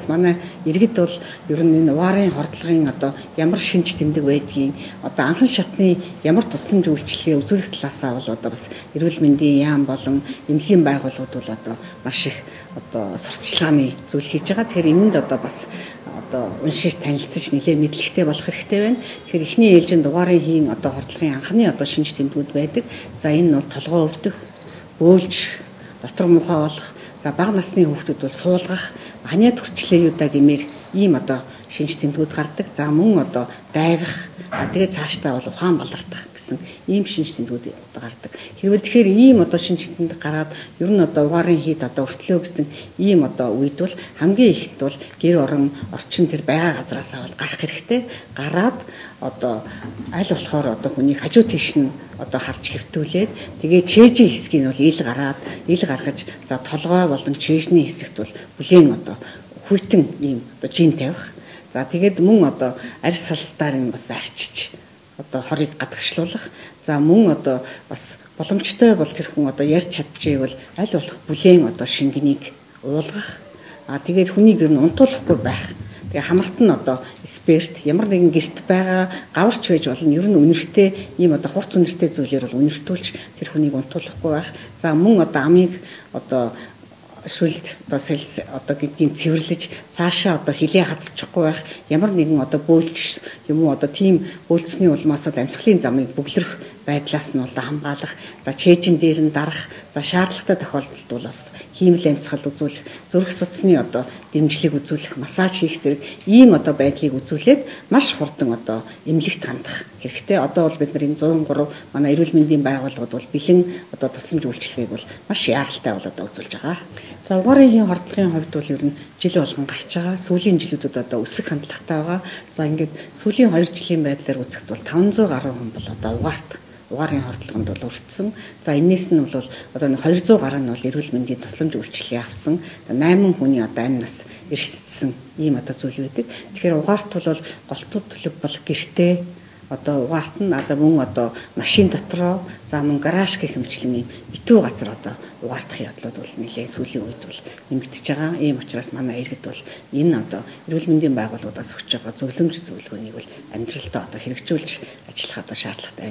Манай иргэд бол ер нь энэ угаарын хордлогын одоо ямар шинж тэмдэг байдгийг, одоо анхан шатны ямар тусламж үйлчилгээ үзүүлэх талаасаа бол одоо бас эрүүл мэндийн яам болон эмнэлгийн байгууллагууд бол одоо маш их одоо сурталчилгааны зүйл хийж байгаа. Тэгэхээр энэнд одоо бас одоо уншиж танилцаж нэлээд мэдлэгтэй болох хэрэгтэй байна. Тэгэхээр эхний ээлжинд угаарын хийн одоо хордлогын анхны одоо шинж тэмдгүүд байдаг. За энэ нь бол толгой өвдөх, бөөлж, дотор муухай болох, за бага насны хүүхдүүд бол суулгах, ханиад төрчлөө юу да гэмээр ийм одоо шинж тэмдгүүд гардаг. За мөн одоо дайвах, тэгээ цаашдаа бол ухаан балартах гэсэн ийм шинж тэмдгүүд одоо гардаг. Хэрвээ тэгэхээр ийм одоо шинж тэмдэг гараад ер нь одоо угаарын хийд одоо өртлөө гэсэн ийм одоо үед бол хамгийн ихэд бол гэр орон орчин тэр байгаа газраасаа бол гарах хэрэгтэй. Гараад одоо аль болохоор одоо хүний хажуу тийш нь одоо харж хэвтүүлээд тэгээ чэйжийн хэсгийг нь бол ил гараад ил гаргаж за толгой болон чэйжний хэсэгт бол бүлээн одоо хүйтэн ийм одоо жин тавих. За тэгээд мөн одоо арьс салстаар нь бас арчиж одоо хорыг гадагшлуулах. За мөн одоо бас боломжтой бол тэр хүн одоо ярьж чадчихвэл аль болох бүлээн одоо шингэнийг уулгах. А тэгээд хүнийг ер нь унтуулахгүй байх. Тэгээ хамарт нь одоо спирт ямар нэгэн гэрт байгаа гаварч байж болно. Ер нь үнэртэй ийм одоо хурц үнэртэй зүйлээр бол үнэртүүлж тэр хүнийг унтуулахгүй байх. За мөн одоо амийг одоо шүлд одоо сэлс одоо гэдгийг цэвэрлэж цаашаа одоо хилээ хазчихгүй байх, ямар нэгэн одоо бөөлж юм уу одоо тийм бөөлцсөний улмаас бол амьсгалын замыг бөглөрөх байдлаас нь бол хамгаалах, за чэйжин дээр нь дарах, за шаардлагатай тохиолдолд бол бас хиймэл амьсгал үзүүлэх, зүрх судасны одоо дэмжлэг үзүүлэх, массаж хийх зэрэг ийм одоо байдлыг үзүүлээд маш хурдан одоо эмнэлэгт хандах хэрэгтэй. Одоо бол бид нар энэ 103 манай эрүүл мэндийн байгууллагууд бол бэлэн одоо тусламж үйлчилгээг бол маш яаралтай бол одоо үзүүлж байгаа. За угаарын хийн хордлогын хувьд бол ер нь жил болгон гарч байгаа. Сүүлийн жилүүдэд одоо өсөх хандлагатай байгаа. За ингээд сүүлийн 2 жилийн байдлаар үзэхэд бол 500 гаруй хүн бол одоо угаарын хордлогонд бол өртсөн. За энээс нь бол одоо 200 гаруй нь бол эрүүл мэндийн тусламж үйлчилгээ авсан. 8 хүний одоо амь нас эрсдсэн ийм одоо зүйл байдаг. Тэгэхээр угаарт бол голтууд төлөв бол гэртээ одоо угаарт нь за мөн одоо машин дотроо за мөн гараж гэх мэтчлэн ийм битүү газар одоо угаартах явдлууд бол нэлээд сүүлийн үед бол нэмэгдэж байгаа. Ийм учраас манай иргэд бол энэ одоо эрүүл мэндийн байгууллагуудаас өгч байгаа зөвлөмж зөвлөгөөнийг бол амьдралдаа одоо хэрэгжүүлж ажиллах одоо шаардлагатай байна.